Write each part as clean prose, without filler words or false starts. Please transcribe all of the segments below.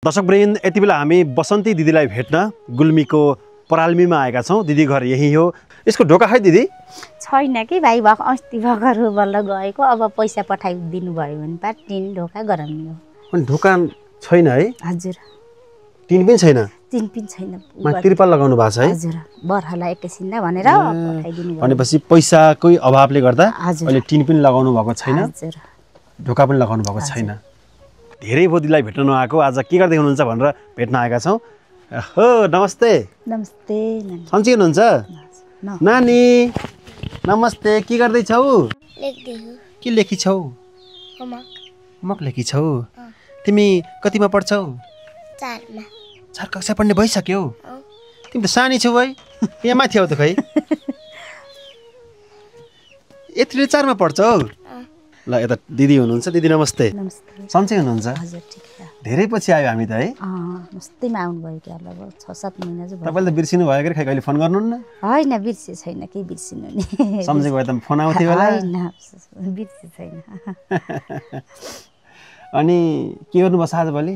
दर्शकवृन्द, यति बेला हामी बसन्ती दिदीलाई भेट्न गुल्मीको पराल्मीमा आएका छौँ। दिदी घर यही हो। यसको ढोका खै दिदी? छैन कि भाइ भक अस्ति भर्खर बल्ल गएको। अब पैसा पठाइदिनु भयो भने पार टिन ढोका गराउने हो। अनि ढोका छैन है? हजुर। टिन पनि छैन? टिन पनि छैन। तिरपाल लगाउनु भएको छ है? हजुर। बर्खालाई एकैछिन भनेर पठाइदिनु भयो। भनेपछि पैसाकै अभावले गर्दा अहिले टिन पनि लगाउनु भएको छैन। हजुर। ढोका पनि लगाउनु भएको छैन। धेरै बोदीलाई भेट्न नआएको, आज के गर्दै हुनुहुन्छ भनेर भेट्न आएका छौँ। हो, नमस्ते। नमस्ते। सन्चै हुनुहुन्छ? नानी नमस्ते। के गर्दैछौ? के लेखिछौ? होमवर्क लेखिछौ? तिमी कतिमा पढ्छौ? 4 कक्षा पढ्ने भइसक्यौ? तिमी त सानी छौ है। यहाँ माथि आऊ त खै। यत्रो 4 मा पढ्छौ? ल, यता दिदी हुनुहुन्छ। दिदी नमस्ते। सन्चै हुनुहुन्छ? हजुर, ठिक छ। धेरै पछि आयो हामी त है। मस्तीमा आउनु भयो क्या, लगभग 6-7 महिना चाहिँ भयो। तपाईले त बिर्सिनु भयो कि खै, कहिले फोन गर्नुहुन्न? हैन, बिर्से छैन, के बिर्सिनु नि। सम्झेको भए त फोन आउँथ्यो होला। हैन, बिर्से छैन। अनि के गर्नुभयो आज भोलि?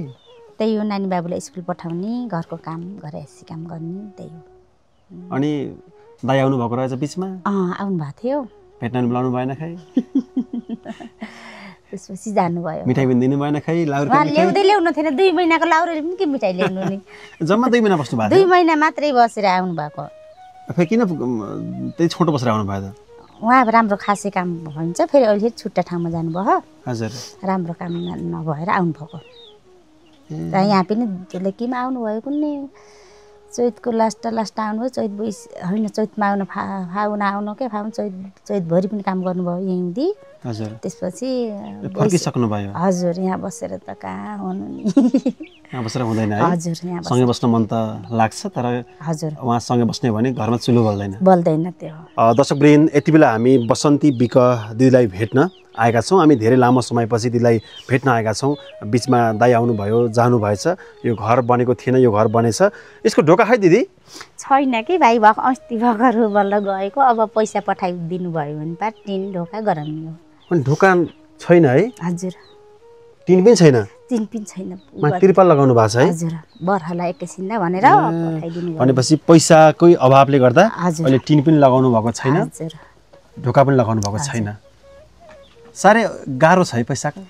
त्यही हो, नानी बाबुलाई स्कुल पठाउने, घरको काम, घरैसी काम गर्ने, त्यही हो। अनि दाइ आउनु भएको रहेछ बिचमा? आउनु भएको थियो। भेट्न बोलाउनु भएन खै? त्यसपछि जानुभयो। मिठाई पनि दिनु भएन खै? ल्याउँदै ल्याउनु थिएन। 2 महिनाको लाउरेले पनि के मिठाई ल्याउनु नि? जम्मा 2 महिना बस्नु भएको? 2 महिना मात्रै बसेर आउनु भएको। फेरि किन त्यही छोटो बसेर आउनु भयो त? उहाँ राम्रो खासै काम भन्छ, फेरि अहिले छुट्टा ठाउँमा जानुभयो। हजुर। राम्रो काम नभएर आउनुभएको। र यहाँ पनि त्यसले केमा आउनुभयो कुनै चैतको लास्ट आउनुभयो। चैत होइन, चैतमा आउनु फाउन आउनु के फाउन चैतभरि पनि काम गर्नुभयो यहीँदी। हजुर। त्यसपछि फर्किसक्नु भयो? हजुर। यहाँ बसेर त कहाँ हुनु नि। यहाँ बसेर हुँदैन है? हजुर। यहाँ सँगै बस्न मन त लाग्छ, तर हजुर उहाँसँगै बस्ने भने घरमा चुलो बल्दैन त्यो। दर्शकवृन्द, यति बेला हामी बसन्ती बिक दिदीलाई भेट्न आएका छौँ। हामी धेरै लामो समयपछि दिदीलाई भेट्न आएका छौँ। बिचमा दाइ आउनुभयो, जानुभएछ। यो घर बनेको थिएन, यो घर बनेछ। यसको ढोका खै दिदी? छैन कि भाइ भक अस्ति भर्खर बल्ल गएको। अब पैसा पठाइदिनु भयो भने पार टिन ढोका गराउने हो। अनि ढोका छैन है? हजुर। टिन पनि छैन? टिन पनि छैन। तिरपाल लगाउनु भएको छ है? हजुर। बर्खालाई एकैछिन भनेर पठाइदिनु भयो। भनेपछि पैसाकै अभावले गर्दा अहिले टिन पनि लगाउनु भएको छैन। हजुर। ढोका पनि लगाउनु भएको छैन। साह्रै गाह्रो छ है पैसाको?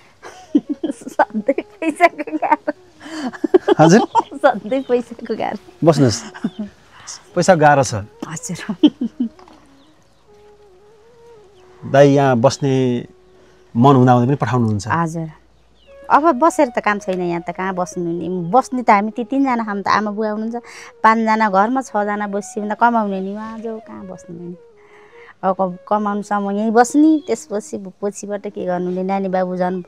सधैँ पैसाको गाह्रो। हजुर, सधैँ पैसाको गाह्रो। बस्नुहोस्, पैसा गाह्रो छ। हजुर। दाइ यहाँ बस्ने मन हुँदा पनि पठाउनुहुन्छ? हजुर। अब बसेर त काम छैन, यहाँ त कहाँ बस्नु नि। बस्ने त हामी 3 जना हामी त आमा बुवा हुनुहुन्छ। 5 जना घरमा, 6 जना बस्यो भने त कमाउने नि। उहाँ जाऊ कहाँ बस्नु नि। अब कमाउनुसम्म यहीँ बस्ने, त्यसपछि पछिबाट के गर्नु नि। नानी बाबु झन्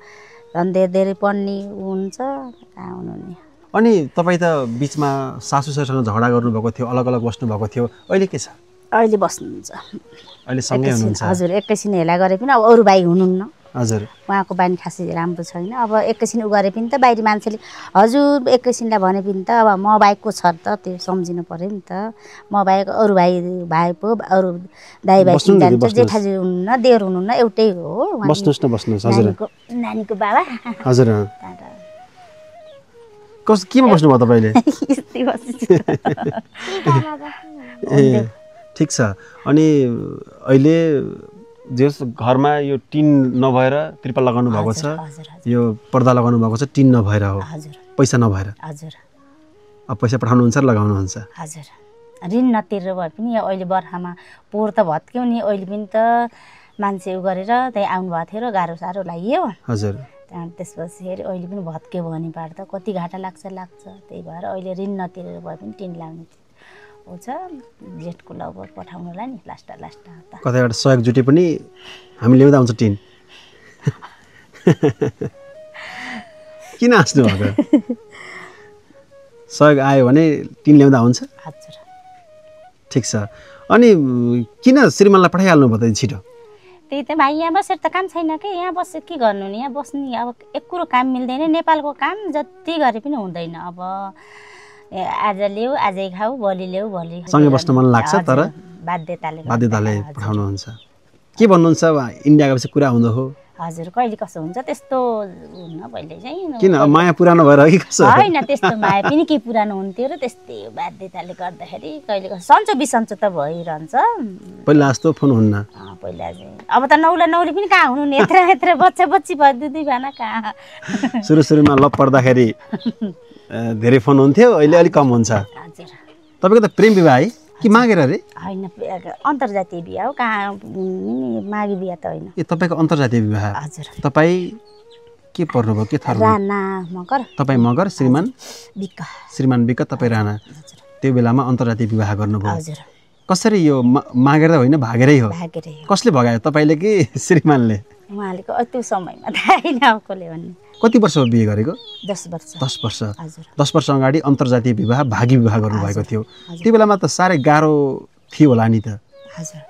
धेरै पढ्ने हुन्छ, कहाँ हुनु नि। अनि तपाईँ त बिचमा सासू-ससुरासँग झगडा गर्नुभएको थियो, अलग अलग बस्नुभएको थियो। अहिले के छ? अहिले बस्नुहुन्छ। अहिले सँगै हुनुहुन्छ? हजुर। एकैछिन हेला गरे पनि अब अरू भाइ हुनुहुन्न। हजुर। उहाँको बानी खासै राम्रो छैन। अब एकैछिन उ गरे पनि त बाहिरी मान्छेले हजुर एकैछिनलाई भने पनि त अब म बाइकको छ त, त्यो सम्झिनु पर्यो नि त। म बाहेक अरू भाइ पो, अरू दाइ भाइ जान्छ, जेठाजी हुनुहुन्न, देवर हुनुहुन्न, एउटै हो। बस्नुहोस् न, बस्नुहोस्। हजुर। नानीको बाबा। हजुर। केमा बस्नुभयो तपाईँले? ए, ठिक छ। अनि अहिले जस घरमा यो टिन नभएर तिरपाल लगाउनु भएको छ, यो पर्दा लगाउनु भएको छ, टिन नभएर हो? पैसा नभएर? हजुर। अब पैसा पठाउनुहुन्छ र लगाउनुहुन्छ? हजुर। ऋण नतिरेर भए पनि अहिले बर्खामा पोहोर त भत्क्यौ नि। अहिले पनि त मान्छे उ गरेर त्यही आउनुभएको थियो र गाह्रो साह्रो लाग्यो। हजुर। त्यसपछि फेरि अहिले पनि भत्क्यो भने पार त कति घाटा लाग्छ। त्यही भएर अहिले ऋण नतिरेर भए पनि टिन लगाउने हो छ। जेठको लगभग पठाउनुलाई नि लास्ट कतैबाट सहयोग जुटे पनि हामी ल्याउँदा हुन्छ टिन। किन हाँस्नु भएको? सहयोग आयो भने टिन ल्याउँदा हुन्छ? हजुर। ठिक छ। अनि किन श्रीमानलाई पठाइहाल्नु भयो त छिटो? त्यही त भाइ, यहाँ बसेर त काम छैन कि। यहाँ बसेर के गर्नु नि? यहाँ बस्ने अब एक कुरो काम मिल्दैन। नेपालको काम जति गरे पनि हुँदैन। अब आज ल्याऊ आजै खाऊ, भोलि ल्याऊ भोलि। सँगै बस्न मन लाग्छ, तर बाध्यताले पठाउनुहुन्छ। के भन्नुहुन्छ? इन्डिया गएपछि कुरा हुँदो हो? हजुर कहिले कसो हुन्छ त्यस्तो हुन्न पहिले चाहिँ किन माया पुरानो भएर कि कसो होइन त्यस्तो माया पनि के पुरानो हुन्थ्यो र त्यस्तै बाध्यताले गर्दाखेरि कहिले कसो सन्चो बिसन्चो त भइरहन्छ पहिला जस्तो फोन हुन्न पहिला चाहिँ अब त नौली पनि कहाँ हुनु नि यत्र बच्चा बच्ची भयो दुई भएन कहाँ सुरुमा लप पर्दाखेरि धेरै फोन हुन्थ्यो अहिले अलिक कम हुन्छ हजुर तपाईँको त प्रेम विवाह है कि मागेर अरे होइन अन्तर्जातीय बिहा हो कहाँ मागी बिहा त होइन ए तपाईँको अन्तर्जातीय विवाह हजुर तपाईँ के पर्नुभयो के थर राणा मगर तपाईँ मगर श्रीमान विक्क तपाईँ राणा त्यो बेलामा अन्तर्जातीय विवाह गर्नुभयो हजुर कसरी यो मागेर होइन भागेरै हो कसले भगायो तपाईँले कि श्रीमानले उहाँले त्यो समयमा थाहा छैन कसले भन्ने कति वर्ष बिहे गरेको 10 वर्ष 10 वर्ष हजुर 10 वर्ष अगाडि अन्तर्जातीय विवाह भागी विवाह गर्नुभएको थियो त्यो बेलामा त साह्रै गाह्रो थियो होला नि त हजुर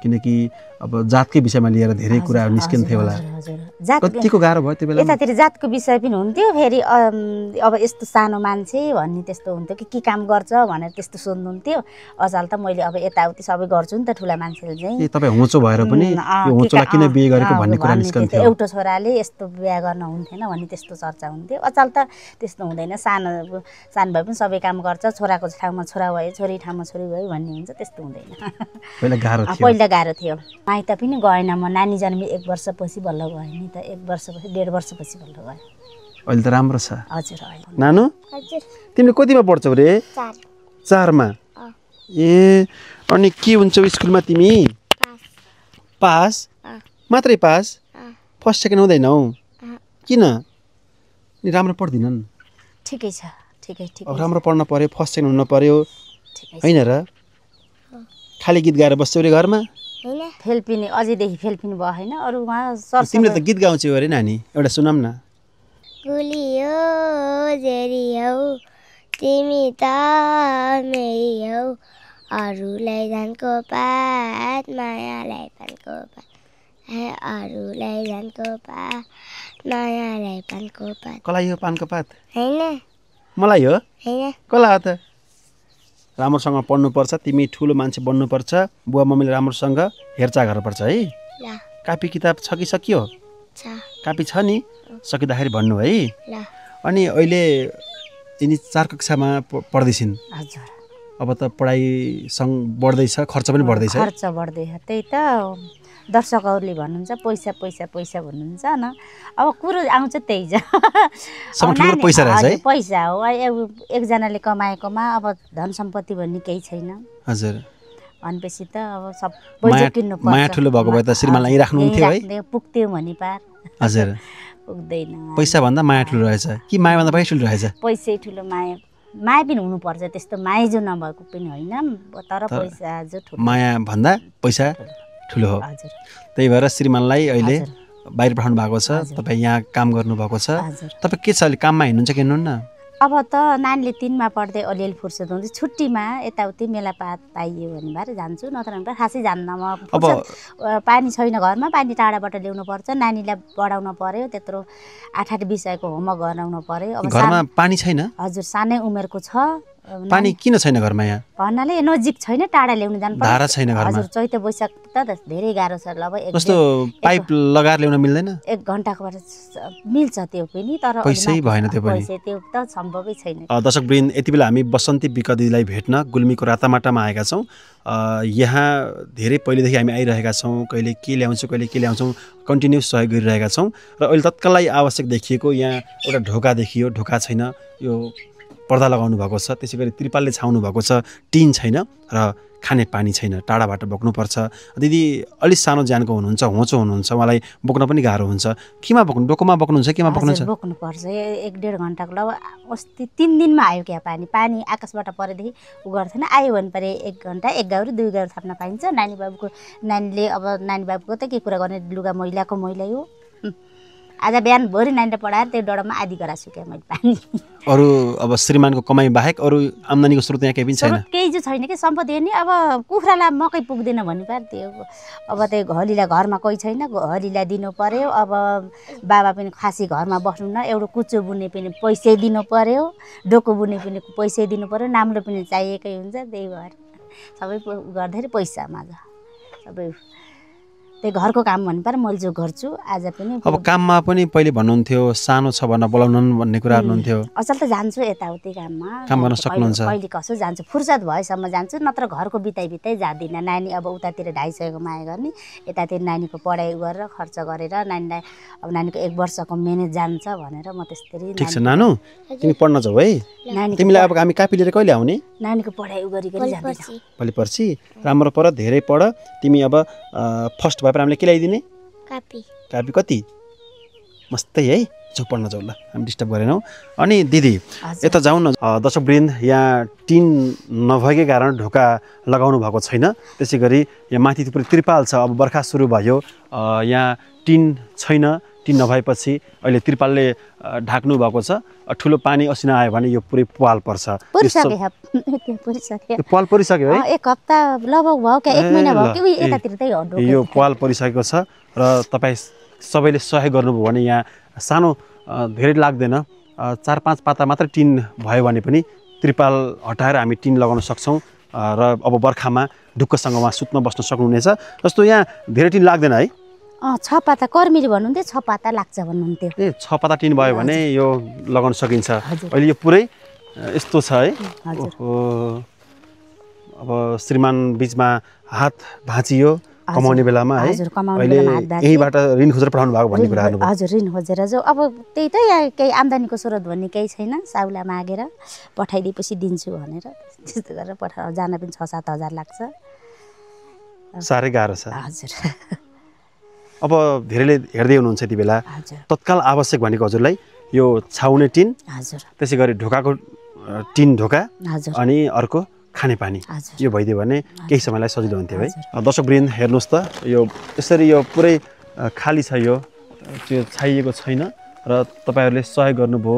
किनकि अब जातकै विषयमा लिएर धेरै कुराहरू निस्किन्थ्यो होला कतिको गाह्रो भयो त्यो बेला यतातिर जातको विषय पनि हुन्थ्यो फेरि अब यस्तो सानो मान्छे भन्ने त्यस्तो हुन्थ्यो कि के काम गर्छ भनेर त्यस्तो सोध्नुहुन्थ्यो अझाल त मैले अब यताउति सबै गर्छु नि त ठुला मान्छेले चाहिँ तपाईँ होचो भएर पनि यो होचोलाई किन बिहे गरेको भन्ने कुरा निस्कन्थ्यो एउटा छोराले यस्तो बिहे गर्न हुन्थेन भन्ने त्यस्तो चर्चा हुन्थ्यो अझाल त त्यस्तो हुँदैन सानो भए पनि सबै काम गर्छ छोराको ठाउँमा छोरा भयो छोरी ठाउँमा छोरी भयो भन्ने हुन्छ त्यस्तो हुँदैन पहिला गाह्रो थियो माइत पनि गएन म नानी जन्मी 1 वर्षपछि बल्ल गएँ नि त 1 वर्षपछि 1.5 वर्षपछि बल्ल गएँ अहिले त राम्रो छ हजुर नानु हजुर तिमीले कतिमा पढ्छौ रे 4 मा ए अनि के हुन्छौ स्कुलमा तिमी पास मात्रै पास फर्स्ट सेकेन्ड हुँदैनौ किन नि राम्रो पढ्दिनन् ठिकै छ ठिकै अब राम्रो पढ्न पर्यो फर्स्ट सेकेन्ड हुन पर्यो हैन र खाली गीत गाएर बस्छौ रे घरमा फेल पनि अझैदेखि फेल पनि भयो हैन अरु उहाँ सर तिमीले त गीत गाउँछौ अरे नानी एउटा सुनाम न गुलियो जेरियौ तिमी त मेरी हौ अरूलाई धानको पात मायालाई पानको पात अरूलाई धानको पात मायालाई पानको पात कसलाई हो पानको पात हैन मलाई हो हैन कसलाई हो त राम्रोसँग पढ्नुपर्छ तिमी ठुलो मान्छे बन्नुपर्छ बुवा मम्मीले राम्रोसँग हेरचाह गर्नुपर्छ है ल कापी किताब छ कि सकियो छ कापी छ नि सकिँदाखेरि भन्नु है ल अनि अहिले यिनी 4 कक्षामा पढ्दैछिन् हजुर अब त पढाइ सँग बढ्दैछ खर्च पनि बढ्दैछ खर्च बढ्दैछ त्यही त दर्शकहरूले भन्नुहुन्छ पैसा पैसा पैसा भन्नुहुन्छ न अब कुरो आउँछ त्यही छ पैसा रहेछ है पैसा हो एकजनाले कमाएकोमा अब धन सम्पत्ति भन्ने केही छैन हजुर भनेपछि त अब सबै किन्नु पर्छ माया ठुलो भएको भए त श्रीमानलाई राख्नुहुन्थ्यो है पुग्थ्यो भने पार हजुर पुग्दैन पैसा भन्दा माया ठुलो रहेछ कि माया भन्दा पैसा ठुलो रहेछ पैसै ठुलो माया पनि हुनुपर्छ त्यस्तो माया जो नभएको पनि होइन तर पैसा जो ठुलो माया भन्दा पैसा ठुलो हो त्यही भएर श्रीमानलाई अहिले बाहिर पठाउनु भएको छ तपाईँ यहाँ काम गर्नुभएको छ तपाईँ के छ अहिले काममा हिँड्नुहुन्छ कि हिँड्नुहुन्न अब त नानीले 3 मा पढ्दै अलिअलि फुर्सद हुन्छ छुट्टीमा यताउति मेलापात पाइयो भने भएर जान्छु नत्र भने खासै जान्न म पानी छैन घरमा पानी टाढाबाट ल्याउनु पर्छ नानीलाई पढाउन पर्यो त्यत्रो 8 विषयको होमवर्क गराउन पर्यो अब घरमा पानी छैन हजुर सानै उमेरको छ पानी किन छैन घरमा यहाँ भन्नाले नजिक छैन टाढा ल्याउन जानु पर्छ धारा छैन घरमा हजुर चैते वैशाख त धेरै गाह्रो छ ल कस्तो पाइप लगाएर ल्याउन मिल्दैन 1 घण्टाको बाट मिल्छ त्यो पनि तर पैसै भएन त्यो पनि पैसै त्यो त सम्भवै छैन दर्शकवृन्द यति बेला हामी बसन्ती विक्क दिदीलाई भेट्न गुल्मीको रातामाटामा आएका छौँ यहाँ धेरै पहिलेदेखि हामी आइरहेका छौँ कहिले के ल्याउँछौँ कन्टिन्युस सहयोग गरिरहेका छौँ र अहिले तत्कालै आवश्यक देखिएको यहाँ एउटा ढोका देखियो ढोका छैन यो पर्दा लगाउनु भएको छ त्यसै गरी त्रिपालले छाउनु भएको छ टिन छैन र खाने पानी छैन टाढाबाट बोक्नुपर्छ दिदी अलि सानो ज्यानको हुनुहुन्छ होचो हुनुहुन्छ उहाँलाई बोक्न पनि गाह्रो हुन्छ केमा बोक्नु डोकोमा बोक्नुहुन्छ केमा बोक्नुहुन्छ बोक्नुपर्छ 1.5 घण्टाको ल अस्ति 3 दिनमा आयो क्या पानी आकाशबाट परेदेखि उ गर्थेन आयो भने परे 1 घण्टा 1 गाउरी 2 गाउरी थाप्न पाइन्छ नानीले अब नानी बाबुको त के कुरा गर्ने लुगा मैलाको मैला हो आज बिहान भोरि नानीले पढाएर त्यो डडमा आदि गराछु क्या मैले पानी अरू अब श्रीमानको कमाइ बाहेक अरू आम्दानीको स्रोत यहाँ केही पनि छैन केही जो छैन कि सम्पत्ति नि अब कुखुरालाई मकै पुग्दैन भन्ने पार त्यो अब त्यो हलीलाई घरमा कोही छैन हलीलाई दिनु पर्यो अब बाबा पनि खासी घरमा बस्नु न एउटा कुचो बुन्ने पनि पैसै दिनु पर्यो डोको बुन्ने पनि पैसै दिनु पर्यो नाम्लो पनि चाहिएकै हुन्छ त्यही भएर सबै गर्दाखेरि पैसा माझ सबै त्यही घरको काम भन्नु पर्यो मैले जो गर्छु आज पनि। अब काममा पनि पहिले भन्नुहुन्थ्यो सानो छ भन्न बोलाउनु भन्ने कुरा गर्नुहुन्थ्यो। अचल त जान्छु यताउति काममा, काम गर्न सक्नुहुन्छ? कहिले कसो जान्छु, फुर्सद भएसम्म जान्छु, नत्र घरको बिताइ जाँदिनँ। नानी अब उतातिर 250 माया गर्ने, यतातिर नानीको पढाइ गरेर खर्च गरेर नानीलाई अब नानीको 1 वर्षको मेहनत जान्छ भनेर म त्यसरी। ठिक छ नानु, तिमी पढ्न जाऊ है। तिमीलाई अब हामी कापी लिएर कहिले आउने? नानीको पढाइ गरी जाँदैछ। भोलि पर्सि राम्रो पढ, धेरै पढ। तिमी अब फर्स्ट भएपछि हामीले के ल्याइदिने? कापी। कापी कति? मस्तै है, जाऊ पढ्न जाऊ ल, हामी डिस्टर्ब गरेनौँ। अनि दिदी यता जाउँ न। दर्शकवृन्द, यहाँ टिन नभएकै कारण ढोका लगाउनु भएको छैन। त्यसै गरी यहाँ माथि थुप्रै त्रिपाल छ। अब बर्खा सुरु भयो, यहाँ टिन छैन। टिन नभएपछि अहिले त्रिपालले ढाक्नु भएको छ। ठुलो पानी असिना आयो भने यो पुरै पाल पर्छ। पाल परिसक्यो है? 1 हप्ता लगभग भयो क्या, 1 महिना भयो कि यतातिर त्यही यो पाल परिसकेको छ। र तपाईँ सबैले सहयोग गर्नुभयो भने यहाँ सानो धेरै लाग्दैन, 4-5 पाता मात्र टिन भयो भने पनि त्रिपाल हटाएर हामी टिन लगाउन सक्छौँ। र अब बर्खामा ढुक्कसँग उहाँ सुत्न बस्न सक्नुहुनेछ। जस्तो यहाँ धेरै टिन लाग्दैन है? 6 पाता कर्मीले भन्नुहुन्थ्यो 6 पाता लाग्छ भन्नुहुन्थ्यो। 6 पाता टिन भयो भने यो लगाउन सकिन्छ। अहिले यो पुरै यस्तो छ है। अब श्रीमान बिचमा हात भाँचियो कमाउने बेलामा है। अहिले यहीबाट ऋण खोजेर पठाउनु भएको भन्ने कुरा गर्नुभयो। हजुर, ऋण खोजेर जो अब त्यही त यहाँ केही आम्दानीको स्रोत भन्ने केही छैन। साउला मागेर पठाइदिएपछि दिन्छु भनेर त्यस्तो गरेर जान पनि 6-7 हजार लाग्छ। साह्रै गाह्रो छ। हजुर। अब धेरैले हेर्दै हुनुहुन्छ यति बेला, तत्काल आवश्यक भनेको हजुरलाई यो छाउने टिन, त्यसै गरी ढोकाको टिन ढोका, अनि अर्को खानेपानी, यो भइदियो भने केही समयलाई सजिलो हुन्थ्यो है। दर्शकवृन्द हेर्नुहोस् त, यो यसरी यो पुरै खाली छ, यो त्यो छाइएको छैन। र तपाईँहरूले सहयोग गर्नुभयो,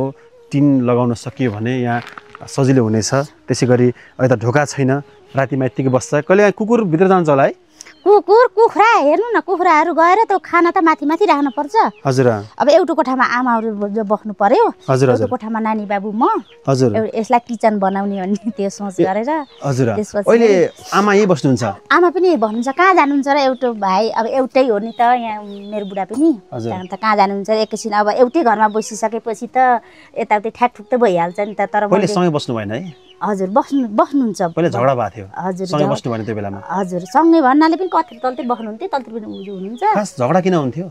टिन लगाउन सकियो भने यहाँ सजिलो हुनेछ। त्यसै गरी अहिले त ढोका छैन, रातिमा यत्तिकै बस्छ। कहिले कुकुर भित्र जान्छ होला है? कुखुरा हेर्नु न, कुखुराहरू गएर त्यो खाना त माथि राख्नु पर्छ। हजुर। अब एउटा कोठामा आमाहरू बस्नु पर्यो, एउटा कोठामा नानी बाबु म। हजुर। यसलाई किचन बनाउने भन्ने त्यो सोच गरेर। हजुर। अहिले आमा यही बस्नुहुन्छ? आमा पनि भन्नुहुन्छ कहाँ जानुहुन्छ र, एउटा भाइ अब एउटै हो नि त, यहाँ मेरो बुढा पनि त कहाँ जानुहुन्छ एकैछिन। अब एउटै घरमा बसिसकेपछि त यताउति ठ्याकठुक त भइहाल्छ नि त। तर पहिले सँगै बस्नु भएन है? हजुर, बस्नुहुन्छ। पहिले झगडा भएको थियो? हजुर, सँगै बस्नु भने त्यो बेलामा? हजुर, सँगै भन्नाले पनि कति तल्ती बस्नुहुन्थ्यो, तल्ती पनि हुनुहुन्छ। खास झगडा किन हुन्थ्यो?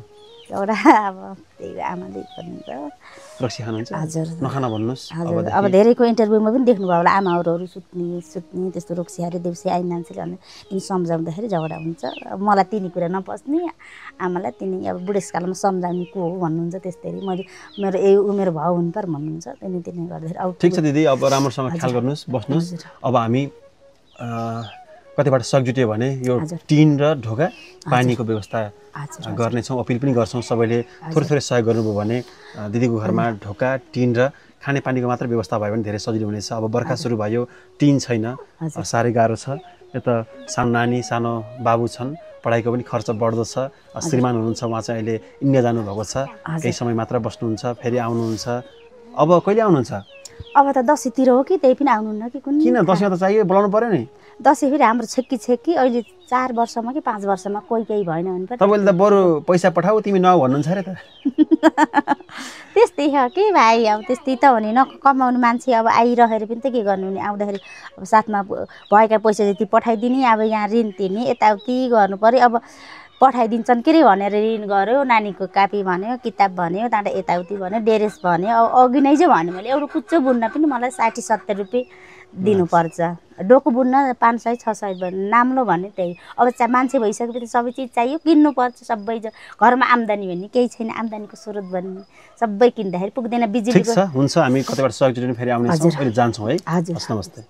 झगडा अब त्यही आमाले भन्नुहुन्छ रक्सी खानुहुन्छ? हजुर। नखाना भन्नुहोस्। हजुर, अब धेरैको इन्टरभ्यूमा पनि देख्नुभयो होला, आमाहरू सुत्ने त्यस्तो रक्सीहरू देउसी आइन मान्छेले भने तिनी सम्झाउँदाखेरि झगडा हुन्छ। अब मलाई तिनी कुरा नपस्ने, आमालाई तिनी अब बुढेसकालमा सम्झाउने को हो भन्नुहुन्छ। त्यस्तै मैले मेरो उमेर भयो हुनु पर्यो भन्नुहुन्छ। तिनी गर्दाखेरि अब ठिक छ दिदी, अब राम्रोसँग ख्याल गर्नुहोस्, बस्नुहोस्। अब हामी कतिबाट सकजुट्यो भने यो टिन र ढोका पानीको व्यवस्था गर्नेछौँ, अपिल पनि गर्छौँ। सबैले थोरै सहयोग गर्नुभयो भने दिदीको घरमा ढोका, टिन र खानेपानीको मात्र व्यवस्था भयो भने धेरै सजिलो हुनेछ। अब बर्खा सुरु भयो, टिन छैन, साह्रै गाह्रो छ। यता सानो नानी, सानो बाबु छन्, पढाइको पनि खर्च बढ्दो छ। श्रीमान हुनुहुन्छ, उहाँ चाहिँ अहिले इन्डिया जानुभएको छ, केही समय मात्र बस्नुहुन्छ, फेरि आउनुहुन्छ। अब कहिले आउनुहुन्छ? अब त दसैँतिर हो कि त्यही पनि आउनुहुन्न कि कुन? किन दसैँमा त चाहियो, बोलाउनु पर्यो नि। दसैँ फेरि हाम्रो छेकी अहिले 4 वर्षमा कि 5 वर्षमा कोही भएन भने पनि। तपाईँले त बरु पैसा पठाऊ, तिमी नआऊ भन्नुहुन्छ अरे त। त्यस्तै हो कि भाइ, अब त्यस्तै त हो नि, नकमाउने मान्छे अब आइरहेर पनि त के गर्नु नि। आउँदाखेरि अब साथमा भएका पैसा जति पठाइदिने, अब यहाँ ऋण तिर्ने, यताउति गर्नु पर्यो। अब पठाइदिन्छन् के अरे भनेर ऋण गऱ्यो, नानीको कापी भन्यो, किताब भन्यो, त्यहाँबाट यताउति भन्यो, ड्रेस भन्यो। अब अघि नै चाहिँ भन्यो मैले, एउटा कुच्चो बुन्न पनि मलाई 60-70 रुपियाँ दिनुपर्छ। डोको बुन्न 500-600 भन्यो, नाम्लो भन्यो त्यही। अब मान्छे भइसकेपछि सबै चिज चाहियो, किन्नुपर्छ। सबै घरमा आम्दानी भन्ने केही छैन, आम्दानीको स्रोत भन्ने सबै किन्दाखेरि पुग्दैन। बिजुलीको हुन्छ, हामी कतिबाट सहयोग जुट्नु फेरि आउनेछौँ, अहिले जान्छौँ है। हजुर, नमस्ते।